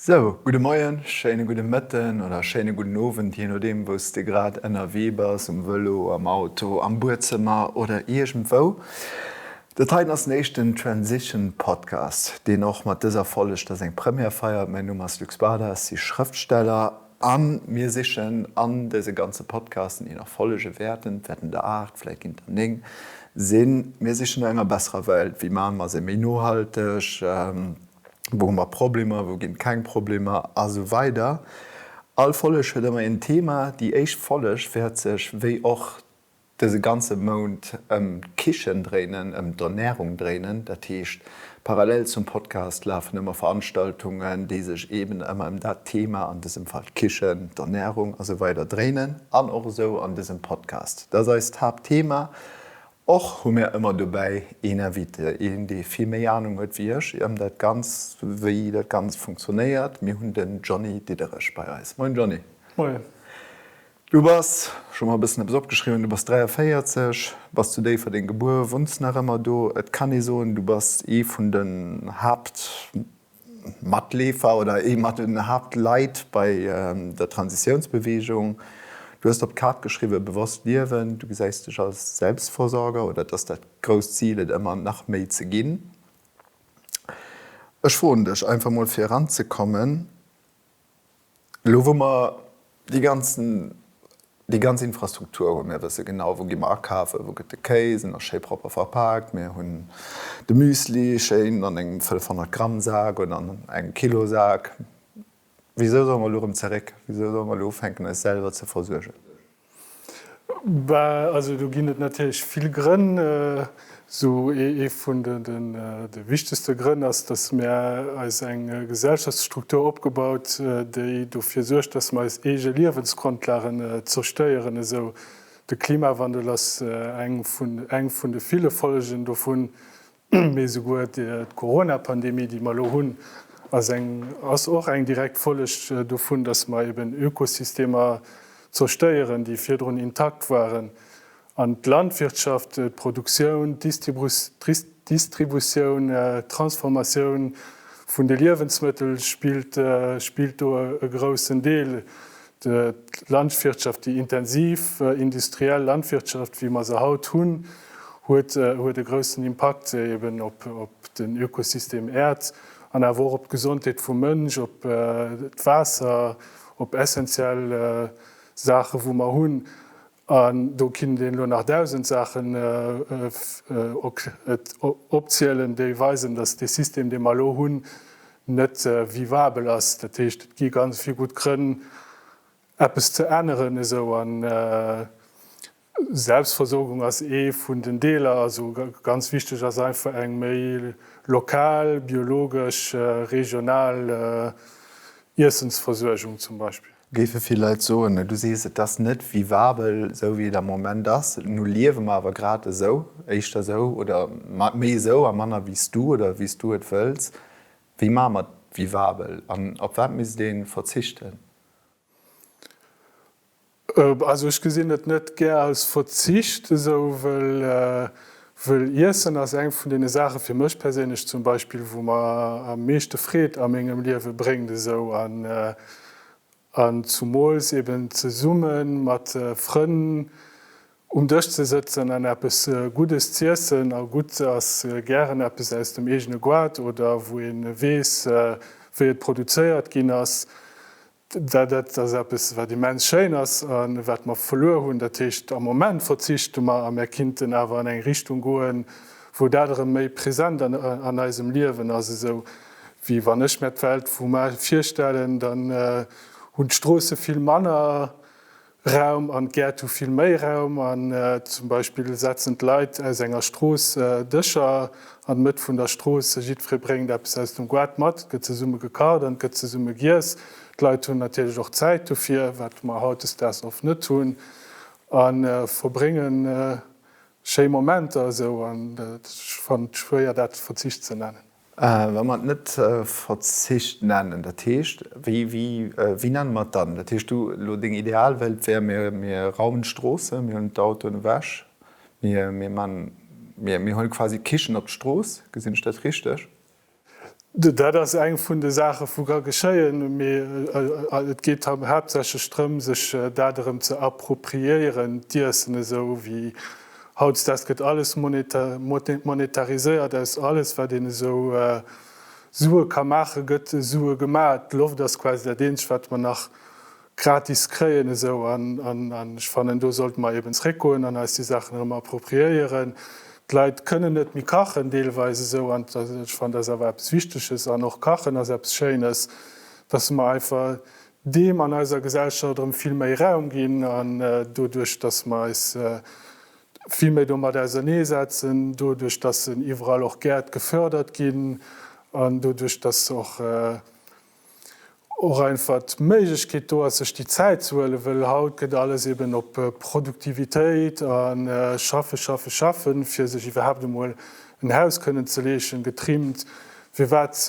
Sou, gudde Moien, schéine gudde Mëtten oder schéine gudden Owend, jee nodeem wou s de grad ënnerwee bass, um Vëlo, am Auto, am Buedzëmmer oder iergendwou. Dat heiten ass den éischten Transition Podcast, deen och mat dëser Folleg da seng Première feiert. Mäin Numm ass Luc Spada, ech si Schrëftsteller a mir sichen an dëse ganze Podcasten, déi nach follege wäerten, et wäerten der 8, vläit ginn et der 9 sinn, mir sichen no enger besserer Welt. Wéi maache mer se méi nohalteg? Wou hu mer Problemer, wou ginn et keng Problemer a sou weider. All Folleg huet ëmmer een Thema. Déi éischt Folleg wäert sech, wéi och dëse ganze Mount, ëm d'Kichen dréinen, ëm d'Ernärung dréinen. Dat heescht, parallel zum Podcast lafen ëmmer Veranstaltungen, déi sech eeben ëmmer ëm dat Thema, an dësem Fall d'Kichen, d'Ernärung a sou weider dréinen. An och esou an dësem Podcast. Dat ass eist Haaptthema. Och hu mir ëmmer dobäi een Invité, een dee vill méi Anung huet wéi ech ëm dat Ganzt, wéi dat Ganzt funktionéiert. Mir hunn den Johny Diderich bei eis. Moien Johny. Moien. Du bass, ech hu mer e bëssen eppes opgeschriwwen, du bass 43, bass zu Déifferdeng gebuer, wunns nach ëmmer do. Et kann ee soen, du bass ee vun den Haapt. Matleefer oder ee mat den Haaptleit bei der Transitiounsbeweegung. Du hues op d'Kaart geschriwwen, Bewosst liewen. Du gesäis dech als Selbstversorger oder et ass dat grousst Zil, et ëmmer nach méi ze ginn. Ech froen dech einfach mol fir eranzekommen, Elo wou mer déi ganzen, déi ganz Infrastruktur hunn, mir wësse genau, wou gi mer akafen, wou gëtt de Kéis, en ass schéi propper verpaakt, mir hunn de Müsli schéin an engem 500 Gramm Sak oder an engem Kilo Sak, wisou solle mer elo erëm zeréck, wisou solle mer elo ufänken eis selwer ze versuergen? Bah, also do ginn et natierlech vill Grënn. Esou ee vun de wichtegste Grënn ass, datt mir eis eng Gesellschaftsstruktur opgebaut, déi dofir suergt, datt mer eis eege Liewensgrondlagen zerstéieren. Esou de Klimawandel ass eng vun de ville Follegen dovun. Mee souguer d'Corona-Pandemie, déi mer elo hunn, ass eng, ass och eng direkt Folleg dovun, dass mer eben Ökosystemer zerstéieren, déi virdrun intakt waren. An d'Landwirtschaft, d'Produktioun, d'Distributioun, d'Transformatioun vun de Liewensmëttel spillt, spillt do e groussen Deel. D'Landwirtschaft, déi intensiv industriell Landwirtschaft, wéi mer se haut hunn, huet huet e groussen Impakt eben op den Ökosystem Äerd an awer och op d'Gesondheet vum Mënsch, op d'Waasser, op essentiell Saache wou mer hunn. An do kinnt een elo nach 1.000 Saachen opzielen, déi weisen, datt dee System, dee mer elo hunn, net vivabel ass. Dat heescht, et gi ganz vill gutt Grënn, eppes ze änneren esou. An Selbstversorgung ass ee vun den Deeler. Also ganz wichteg ass einfach eng méi lokal, biologesch, regional Iessensversuergung zum Beispill. Géife vill Leit soen. Du sees, et ass net vivabel, esou wéi et am Moment ass. Nu liewe mer awer grad esou, éischter esou oder méi esou a manner wéi s du oder wéi s du et wëlls. Wéi maache mer et vivabel an op wat misst ee verzichten? Also ech gesinn et net gär als Verzicht esou, wëll wëll Iessen ass eng vun deene Saache fir mech perséinlech zum Beispill, wou mer am meeschte Freed a mengem Liewe bréngt esou an an zumools eben zesumme mat Frënn um Dësch ze sëtzen an eppes Guddes z'iessen. A gutt ass gären eppes aus dem eegene Goart oder wou ee weess wéi et produzéiert ginn ass. Dat ass eppes, wat immens schéin ass a wat mer verluer hunn. Dat heescht, am Moment verzichte mer a mer kinnten awer an eng Richtung goen, wou dat erëm méi present an eisem Liewen ass. Esou wéi wann ech mer d'Welt vu mar virstellen, dann hunn d'Stroosse vill manner Raum an d'Gäert hu vill méi Raum an zum Beispill setzen d'Leit aus enger Strooss Dëscher an d'Mëtt vun der Strooss. Jiddweree bréngt eppes aus dem Goart mat, et gëtt zesumme gekacht an et gëtt zesumme giess. D'Leit hunn natierlech och Zäit dofir, wat mer hautdesdaags oft net hunn, a verbrénge schéi Momenter esou. An ech fannen et schwéier, dat Verzicht ze nennen. Wa mer et net Verzicht nennen, dat heescht, wéi, wéi, wéi nenne mer et dann? Dat heescht, du, elo deng Idealwelt wär, mir, mir raumen d'Stroosse, mir huelen d'Autoen ewech, mir, mir man, mir, mir huele quasi d'Kichen op d'Strooss, gesinn ech dat richteg? Dat ass eng vun de Saache wou ka geschéien, mee et geet haaptsächlech drëm, sech dat erëm ze appropriéieren, d'Iessen, esou wéi hautdesdaags gëtt alles monetariséiert, aus alles wat een esou Sue ka maachen, gëtt Sue gemaach. D'Loft ass quasi dat eenzegt wat mer nach gratis kréien esou an ech fannen do sollte mer eben zréckgoen an eis déi Saachen erëm appropriéieren. D'Leit kënnen net méi kachen deelweis esou an ech fannen dat ass awer eppes Wichteges an och kachen ass eppes Schéines, dass mer einfach deem an eiser Gesellschaft erëm vill méi Raum ginn an doduerch dass mer eis vill méi domat auserneesetzen, doduerch dass iwwerall och Gäert gefördert ginn an doduerch dass och och einfach d'Méiglechkeet do ass, sech déi Zäit ze huelen, wëll haut gëtt alles eben op Produktivitéit a schaffe, schaffe, schaffen, fir sech iwwerhaapt emol en Haus kënnen ze leeschen, getrimmt. Firwat,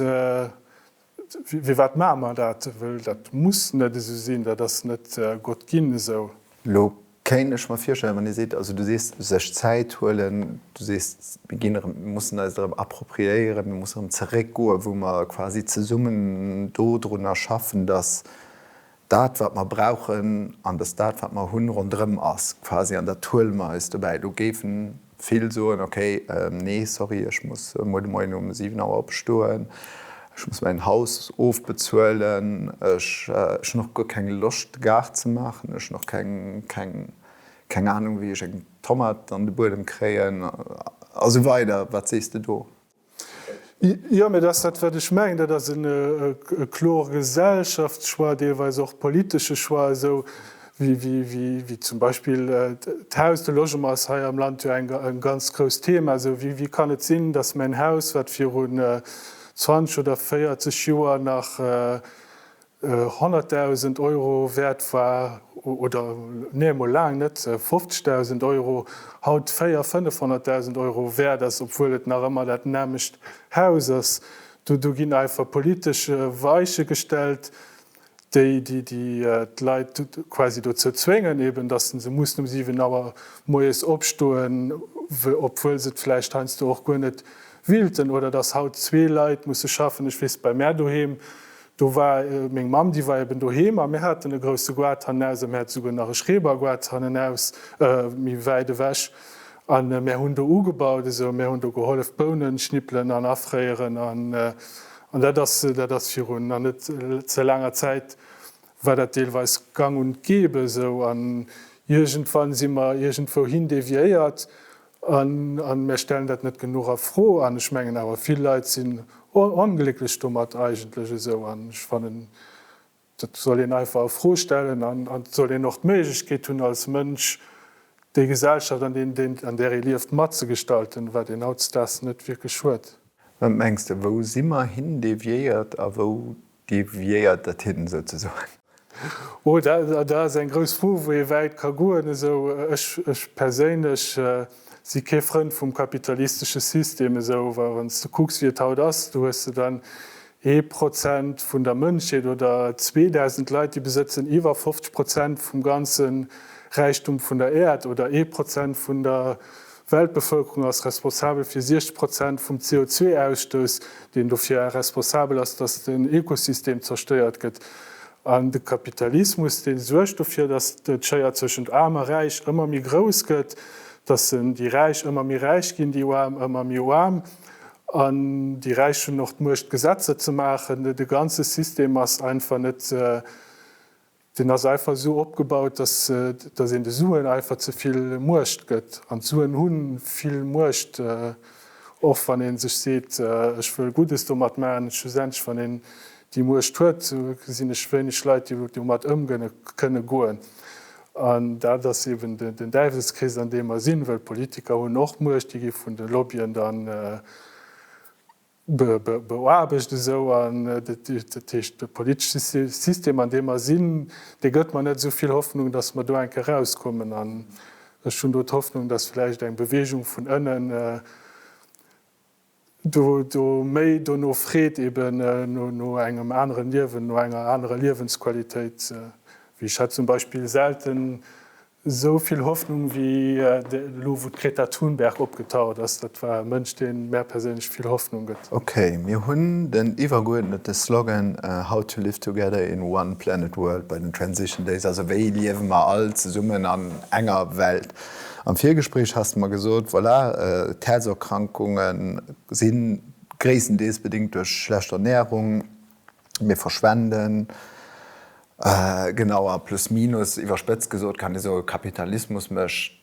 firwat maache mer dat? Wëll dat muss net esou sinn, dat ass net Gott ginn esou. Elo Kéint ech mer virstellen, wann Dir seet, also du sees sech Zäit huelen, du sees mir ginn erëm, mir mussen eis erëm appropriéieren, mir mussen erëm zeréckgoen, wou mer quasi zesummen dodrunner schaffen, datt dat wat mer brauchen an datt dat wat mer hunn ronderëm ass quasi an dat huele mer eis dobäi. Do géife vill soen, okay, nee sorry, ech muss muer de Moien um 7 Auer opstoen, ech muss mäin Haus ofbezuelen, ech hunn och guer keng Loscht Gaart ze maachen, ech hunn och keng, keng, keng Anung wéi ech eng Tomat an de Buedem kréien a sou weider. Wat sees de do? Jo, mee dat ass dat, wat ech mengen. Dat ass e klore Gesellschaftschoix, deelweis och politesche Choix, esou wéi zum Beispill d'Haus, de Logement ass hei am Land jo e ganz grousst Thema. Esou wéi kann et sinn, datt mäin Haus, wat virun 20 oder 40 Joer nach 100.000 Euro wäert war, oder nee, emol laang net, 50.000 Euro, haut 400.000, 500.000 Euro wäert ass, obwuel et nach ëmmer dat nämmlecht Haus ass. Do do ginn einfach politesch Weiche gestellt, déi déi d'Leit quasi dozou zwéngen, eben datt se mussen um 7 Auer moies opstoen, obwuel se et vläicht heiansdo och guer net willten, oder datt haut zwee Leit musse schaffen. Ech weess, bei mär doheem, Do war meng Mamm, déi war eben doheem a mir haten e grousse Goart hannenaus a mir hate souguer nach e Schrebergoart hannenaus, méi wäit ewech. A mär hunn do ugebaut esou, mär hunn do gehollef Bounen schnippelen an afréieren an an dat ass, dat ass virun nach net ze laanger Zäit war dat deelweis gang und gäbe esou. An iergendwann si mer iergendwou hin deviéiert An mir stellen dat net genuch a Fro. An ech mengen awer, vill Leit sinn onglécklech domat eigentlech esou. An ech fannen, dat soll een einfach a Fro stellen. An et soll een och d'Méiglechkeet hunn als Mënsch, déi Gesellschaft, an där ee lieft, matzegestalten, wat een hautdesdaags net wierklech huet. Wat mengs de, wou si mer hin deviéiert a wou deviéiert dat hin souzesoen? Oh, dat ass eng grouss Fro, wou ee wäit ka goen. Esou, ech, ech perséinlech si kee Frënd vum kapitalistesche System. Esou, wa wann s de kucks, wéi et haut ass, do hues de dann ee Prozent vun der Mënschheet oder 2.000 Leit, déi besëtzen iwwer 50 Prozent vum ganze Räichtum vun der Äerd oder ee Prozent vun der Weltbevëlkerung ass responsabel fir 60 Prozent vum CO2-Ausstouss, deen dofir responsabel ass, datt den Ökosystem zerstéiert gëtt. An de Kapitalismus, dee suergt dofir, datt d'Schéier zwëschent Aarm a Räich ëmmer méi grouss gëtt, datt déi Räich ëmmer méi räich ginn, déi Aarm ëmmer méi aarm. An déi Räich hunn och d'Muecht, Gesetzer ze maachen. De ganze System ass einfach net Deen ass einfach esou opgebaut, dass dass een de Suen einfach ze vill Muecht gëtt. An d'Suen hu vill Muecht, och wann ee sech seet, ech wëll Guddes domat maachen. Schlussendlech, wann een déi Muecht huet, gesinn ech wéineg Leit, déi domat ëmgënne kënne goen. An dat ass eben den Däiwelskrees, an deem mer sinn, well d'Politiker hunn och Muecht, déi gi vun de Lobbyen dann beaarbecht esou an dat heescht de politesche System an deem mer sinn, dee gëtt mer net esou vill Hoffnung, datt mer do eng Kéier erauskommen. An ech hunn do d'Hoffnung, datt vläicht eng Bewegung vun ënnen do do méi dono freet eben no engem aneren Liewen, no enger anerer Liewensqualitéit, wéi ech hat zum Beispill selten. Esou vill Hoffnung wéi elo wou d'Greta Thunberg opgetaucht ass, dat war e Mënsch deen mär perséinlech vill Hoffnung gëtt. Ok, mir hunn den iwwerguerdnete Slogan How to live together in one planet world bei den Transition Days, also wéi liewe mer all zesummen an enger Welt. Am Virgespréich has de mer gesot, voilà, d'Häerzerkrankunge si gréisstendeels bedéngt duerch schlecht Ernärung, Mir verschwenden, genau, a plus minus, iwwerspëtzt gesot kann ee soen, Kapitalismus mécht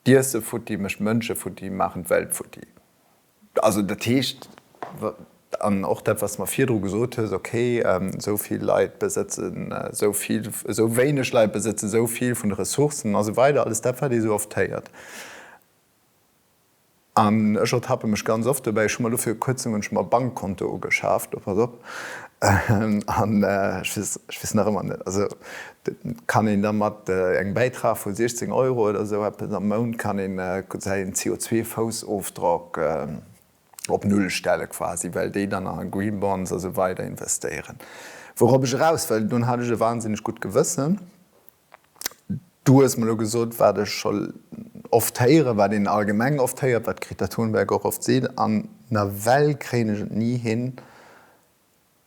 d'Iesse futti, mécht d'Mënsche futti, maachen d'Welt futti. Also dat heescht, an och dat, wat s de mer virdru gesot hues, okay, esou vill Leit besëtzen esou vill, esou wéineg Leit besëtzen esou vill vun de Ressourcen a sou weider, alles dat, wat ee sou oft héiert. An ech ertappe mech ganz oft dobäi, ech hu mer elo viru kuerzem hunn ech mer e Bankkonto ugeschaaft, oh pass op, an ech weess, ech weess nach ëmmer net, also dat kann een da mat engem Bäitrag vu 16 Euro oder esou eppes am Mount kann een säin CO2-Foussofdrock op Null stelle quasi, well déi dann a Green Bonds a sou weider investéieren. Wourop ech eraus wëll, dunn hat ech e wahnsinneg gutt Gewëssen. Du hues mer elo gesot, wat ech scho oft héieren, wat een allgemeng oft héiert, wat d'Greta Thunberg och oft seet, an nawell kréien ech et ni hin,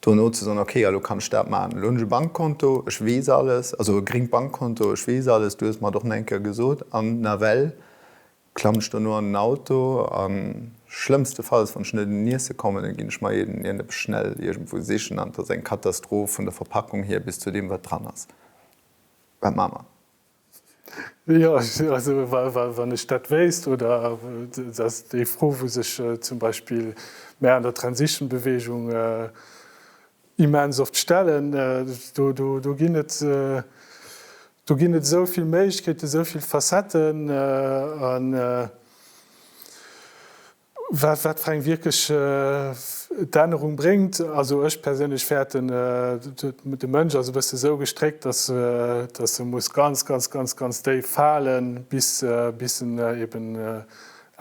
dono ze soen, okay, elo kann ech dat maachen, elo hunn ech e Bankkonto, ech weess alles, also e gréngt Bankkonto, ech weess alles, du hues mer et och nach eng Kéier gesot, an nawell klammen ech dono an den Auto a schlëmmstefalls, wann ech net un Iesse kommen, da ginn ech mer iergendeppes schnell iergendwou sichen an et ass eng Katastroph vun der Verpackung hier bis zu deem, wat dran ass. Wat maache mer? Jo, also wann ech dat wéisst, oder dat ass déi Fro, wou sech zum Beispill mär an der Transition-Bewegung immens oft stellen, do ginn et, do ginn et esou vill Méiglechkeeten, esou vill Facetten an, Wat wat fir eng wierklech d'Ännerung bréngt, also ech perséinlech fäerten, de Mënsch ass e bësse sou gestréckt, datt datt e muss ganz, ganz, ganz, ganz déif falen, bis bis en eben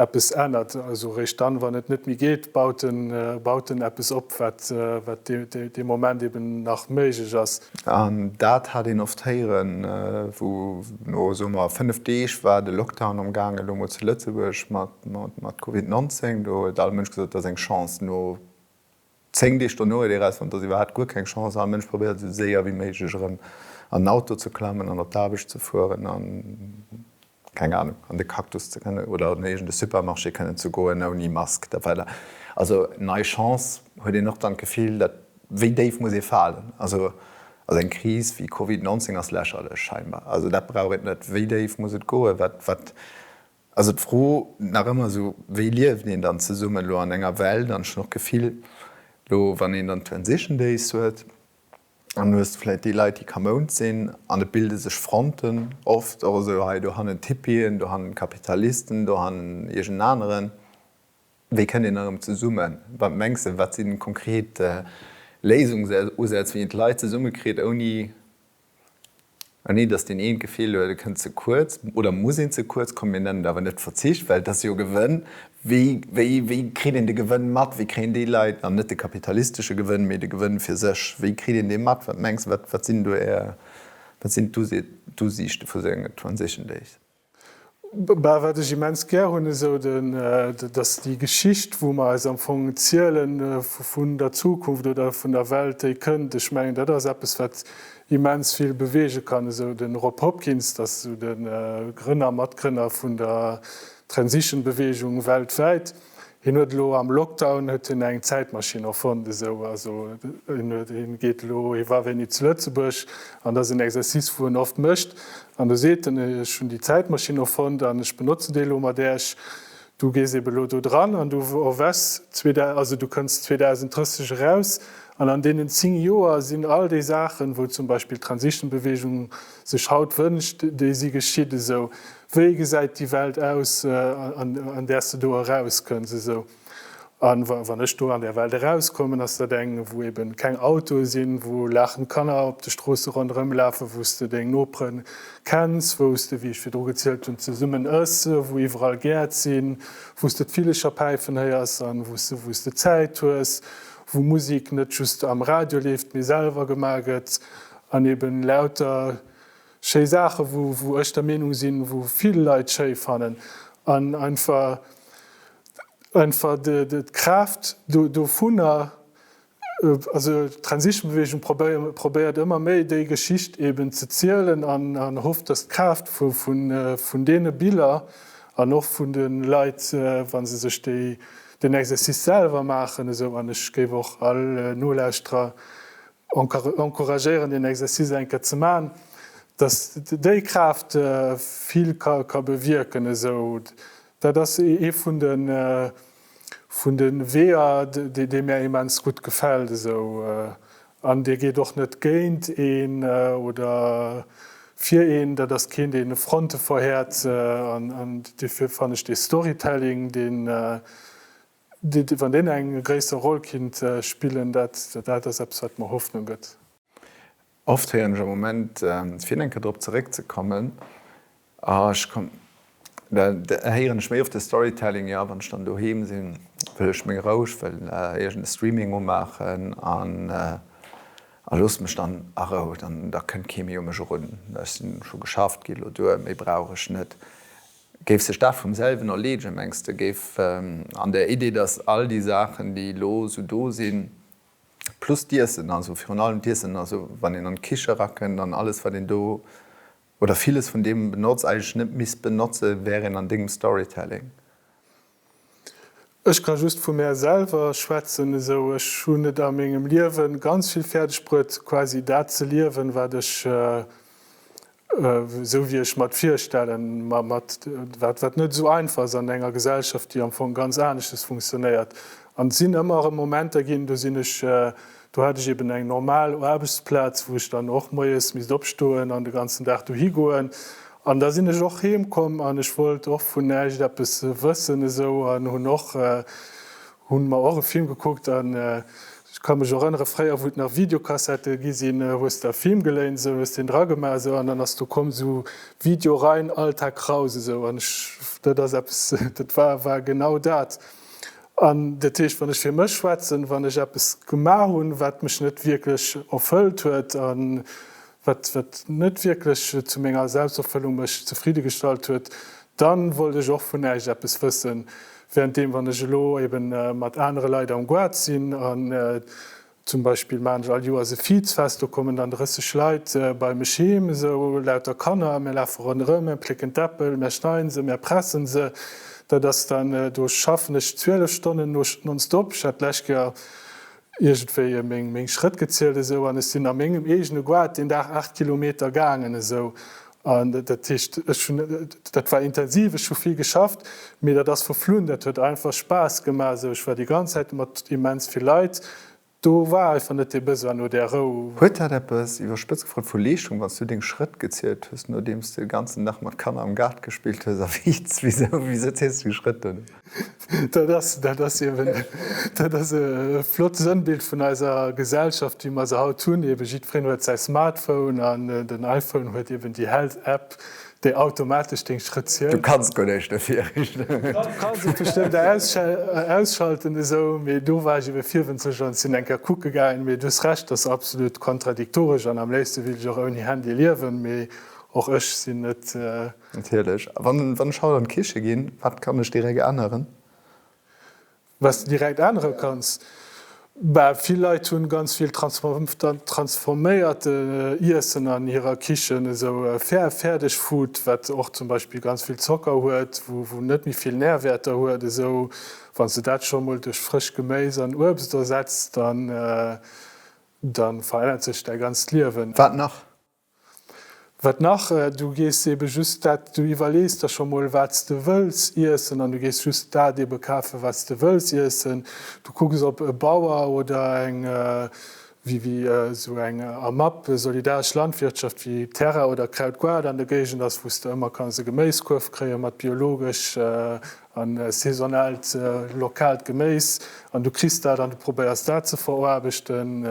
eppes ännert. Also eréischt dann, wann et net méi geet, baut en baut en eppes op, wat wat dee Moment eben nach méiglech ass. An dat hat een oft héieren, wou no, soe mer, 5 Deeg war de Lockdown am gaangen, elo mol zu Lëtzebuerg mat Covid 19, do huet all Mënsch gesot, dat ass eng Chance. No 10 Deeg dono huet ee erausfonnt, dat ass iwwerhaapt guer keng Chance. All Mënsch probéiert esou séier wéi méiglech erëm an den Auto ze klammen an op d'Aarbecht ze fueren an, keng Ahnung, an de Cactus ze kënnen oder an iergend e Supermarché kënnen ze goen ouni Mask. Dat war da also nei Chance, huet een och dann d'Gefill, dat wéi déif muss ee falen? Also also eng Kris wéi Covid 19 ass lächerlech scheinbar, also dat brauch et net. Wéi déif muss et goen? Wat wat also d'Fro nach ëmmer esou, wéi lieft een dann zesummen elo an enger Welt? An ech hunn och d'Gefill elo wann een dann d'Transition Days huet, An du hues vläit déi Leit, déi kamound sinn, an et bilde sech Fronten, oft och esou, hei dohannen d'Hippien, dohannen d'Kapitalisten, dohannen iergend en aneren. Wéi kënnt een erëm zesummen? Wat mengs de, wat si konkret Léisungsusätz, wéi een d'Leit zesummekritt, ouni Ouni datt deen een d'Gefill huet, e kënnt ze kuerz oder muss een ze kuerz kommen, mir nennen et awer net Verzicht, well et ass jo Gewënn. Wéi, wéi, wéi kritt een de Gewënn mat? Wéi kréien déi Leit, an net de kapitalistesche Gewënn, mee de Gewënn fir sech, wéi kritt een dee mat? Wat mengs de, wat, wat sinn do Är, wat sinn d'Usiichte vu sou enger Transition Days? Bah, wat ech immens gär hunn, esou den, dass déi Geschicht, wou mer eis am Fong zielen vun der Zukunft oder vun der Welt, déi kënnt, ech mengen, dat ass eppes, wat immens vill beweege kann. Esou de Rob Hopkins, dat ass esou de Grënner, Matgrënner vun der Transition-Beweegung weltwäit, Hien huet elo am Lockdown huet hien eng Zäitmaschinn erfonnt, esou. Also hien huet, hien geet elo, hie war wéini zu Lëtzebuerg an dat ass en Exercice wou en oft mécht an do seet en, ech hunn déi Zäitmaschinn erfonnt an ech benotzen déi elo mat Äech. Du gees ebe elo do dran an du erwächs, also du kënns 2030 eraus an an deenen 10 Joer sinn all déi Saachen, wou zum Beispill d'Transition-Bewegung sech haut wënscht, déi si geschitt, esou. Wéi gesäit déi Welt aus, an där s de do erauskënns? Esou. A wann ech do an där Welt erauskommen, ass dat eng, wou eben keng Autoe sinn, wou laachend Kanner op de Stroosse ronderëm lafen, wou s de deng Nopere kenns, wou s de, wéi ech virdru gezielt hunn, zesummen ëss, wou iwwerall Gäert sinn, wou s de d'Villecher päifen héiers an wou s wou s de Zäit hues, wou Musek net just am Radio leeft, mee selwer gemaach gëtt an eben lauter. schéi Saache wou wou ech der Meenung sinn, wou vill Leit schéi fannen an einfach einfach d'Kraaft dovunner Also d'Transition-Beweegung probéiert ëmmer méi déi Geschicht eben ze zielen an hofft, datt d'Kraaft vun deene Biller an och vun de Leit, wa se sech déi den Exercice selwer maachen esou, an ech géif och all Nolauschterer encouragéieren deen Exercice eng Kéier ze maachen, datt déi Kraaft vill ka bewierken esou. Dat ass ee vun de vun de Weeër, dee mär immens gutt gefält esou. An dee geet och net géint een oder fir een, dat ass keen, deen Fronte verhäert. An dofir fannen ech dee Storytelling, deen, wann deen eng gréisser Roll kinnt spillen, dat ass eppes, wat mer Hoffnung gëtt. Oft héieren ech am Moment, fir eng Kéier drop zeréckzekommen, ah ech komm, da héieren ech méi oft de Storytelling, jo wann ech dann doheem sinn, wëll ech meng Rou, ech wëll iergend e Streaming umaachen an a loosst mech dann a Rou, dann da kënnt kee méi u mech erun, ech sinn scho geschafft, geet elo duer, méi brauch ech net. Géif sech dat vum selwen erleedegen, mengs de? Géif an der Idee, datt all déi Saachen, déi elo esou do sinn, Plus d'Iessen, also virun allem d'Iessen, also wann een an d'Kiche erakënnt an alles wat een do, oder villes vun deem benotzt, eigentlech net misst benotzen, wär een an dengem Storytelling. Ech ka just vu mär selwer schwätzen, esou ech hunn et a mengem Liewen ganz vill fäerdeg bruet quasi dat ze liewen wat ech esou wéi ech mer et virstellen, ma mat wat wat net esou einfach ass an enger Gesellschaft, déi am Fong ganz aneschtes funktionéiert. An et sinn ëmmer erëm Momenter ginn, do sinn ech, do hat ech eben eng normal Aarbechtsplaz, wou ech dann och moies misst opstoen an de ganzen Dag dohi goen. An da sinn ech och heem komm an ech wollt och vun näischt eppes wëssen esou an hunn och, Hunn mer och e Film gekuckt an ech ka mech erënnere fréier wou et nach Videokassette gi sinn, hues de e Film geléint esou, hues deen dra gemaach esou an dann ass do komm esou Video rein, Alltag raus esou an ech dat ass eppes dat war war genau dat. An dat heescht wann ech fir mech schwätzen, wann ech eppes gemaach hunn wat mech net wierklech erfëllt huet an wat wat net wierklech zu menger Selbsterfëllung mech zefridde gestallt huet, dann wollt ech och vun näischt eppes wëssen. Währenddeem wann ech elo eben mat anere Leit am Goart sinn an zum Beispill maachen ech all Joers e Vizfest, do kommen dann 30 Leit bei mech heem, esou lauter Kanner, mir lafe ronderëm, mir plécken d'Äppel, mir schneiden se, mir pressen se, dat ass dann, do schaffen ech 12 Stonnen nonstop. Ech hat d'lescht Kéier iergendwéi meng meng Schrëtt gezielt esou an ech sinn a mengem eegene Goart deen Dag 8 Kilometer gaangen esou an dat heescht ech hunn dat war intensiv, ech hu vill geschafft, mee dat ass verflunn, dat huet einfach Spaass gemaach esou. Ech war déi ganz Zäit mat immens vill Leit, do war einfach net dee Besoin no där Rou. Huet dat eppes, iwwerspëtzt gefrot, vu Leeschtung, wann s du deng Schrëtt gezielt hues, nodeems de ganzen Dag mat Kanner am Gaart gespillt hues a wéi, wisou, wisou ziels du déi Schrëtt duerno? Dat ass, dat ass eben, dat ass e flott Sënnbild vun eiser Gesellschaft, wéi mer se haut hunn. Eben jiddwereen huet säi Smartphone an den iPhone huet eben déi Health App, déi automatesch deng Schrëtt zielt. Du kanns guer näischt dofir, richteg? Du kanns et bestëmmt ausschalten esou, mee do war ech ebe virwënzeg an sinn eng Kéier kucke gaangen. Mee du hues Recht, dat ass absolut kontradiktoresch an am léifste wéilt ech och ouni Handy liewen, mee och ech sinn net. Natierlech. A wann ech haut an d'Kiche ginn, wat kann ech direkt änneren? Wat s de direkt ännere kanns? Bah, vill Leit hunn ganz vill transforméiert Iessen an hirer Kichen, esou Fäerdegfood, wat och zum Beispill ganz vill Zocker huet, wou net méi vill Nährwäerter huet. Esou, wann s de dat scho mol duerch frëscht Geméis an Uebst ersetz, dann, dann verännert sech däi ganzt Liewen. Wat nach? Wat nach? Du gees ebe just dat, du iwwerlees der scho mol, wat s de wëlls iessen an du gees just dat ebe kafen, wat s de wëlls iessen. Du kucks op e Bauer oder eng, wéi wéi esou eng AMAP, solidaresch Landwirtschaft, wéi Terra oder Krautguart an der Géigend ass, wou s de ëmmer kanns e Geméiskuerf kréie mat biologesch a saisonalt lokaalt Geméis an du kriss dat an du probéiers dat ze veraarbechten.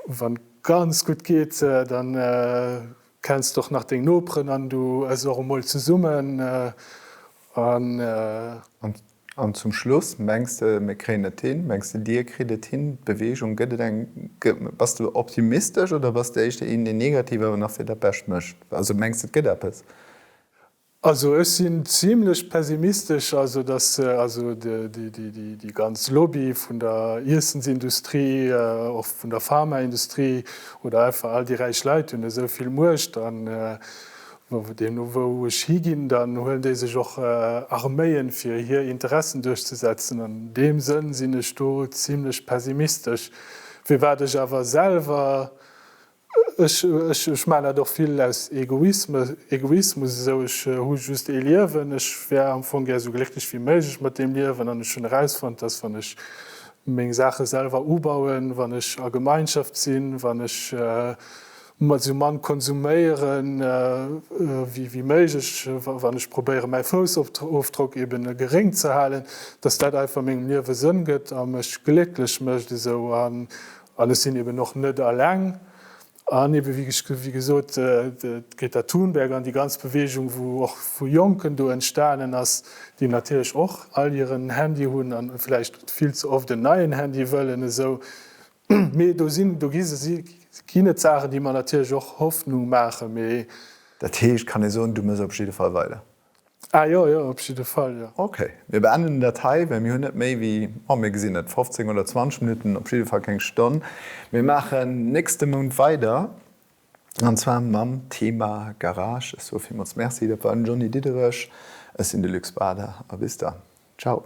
Wann ganz gutt geet, dann kenns de och nach deng Noperen an du ëss och emol zesummen an. An. An zum Schluss, mengs de mir kréien et hin? Mengs de dir kritt et hin, d'Beweegung? Gëtt et eng, bass de optimistesch oder bass de éischter een deen negativ awer nach fir dat Bescht mécht? Also mengs de et gëtt eppes? Also ech sinn zimlech pessimistesch, also datt also déi ganz Lobby vun der Iessensindustrie, och vun der Pharmaindustrie oder einfach all déi räich Leit hunn esou vill Muecht an Deemno wou ech higinn, dann huelen déi sech och Arméien, fir hir Interessen duerchzesetzen. An deem Sënn sinn ech do zimlech pessimistesch. Firwat ech awer selwer, ech, ech maachen dat och vill aus Egoisme, Egoismus esou, ech hu just ee Liewen, ech wär am Fong gär esou glécklech wéi méiglech mat deem Liewen an ech hunn erausfonnt, dass wann ech meng Saache selwer ubauen, wann ech a Gemeinschaft sinn, wann ech Esou mann konsuméieren wéi méiglech, wann ech probéieren mäi Foussofdrock eben geréng ze halen, dass dat einfach mengem Liewe Sënn gëtt a mech glécklech mécht esou. An ech sinn eben och net alleng an eben wéi gesot d'Greta Thunberg an déi ganz Beweegung wou och vu Jonken do entstanen ass, déi natierlech och all hiren Handy hunn an vläicht vill ze oft en neien Handy wëllen esou. Mee do sinn, do gi se, ginn et Saachen, déi mer natierlech och Hoffnung maachen, mee. Dat heescht, kann ee soen, du méchs op jidde Fall weider? Ah jo, jo, op jidde Fall, jo. Ok, mir beenden dat hei, well mir hunn net méi wéi, oh, mir gesinn et, 15 oder 20 Minutten, op jidde Fall keng Stonn. Mir maachen nächste Mount weider, an zwar mam Thema Garage. Ech soe villmools Merci. Dat war den Johny Diderich, ech sinn de Luc Spada a bis dann. Ciao.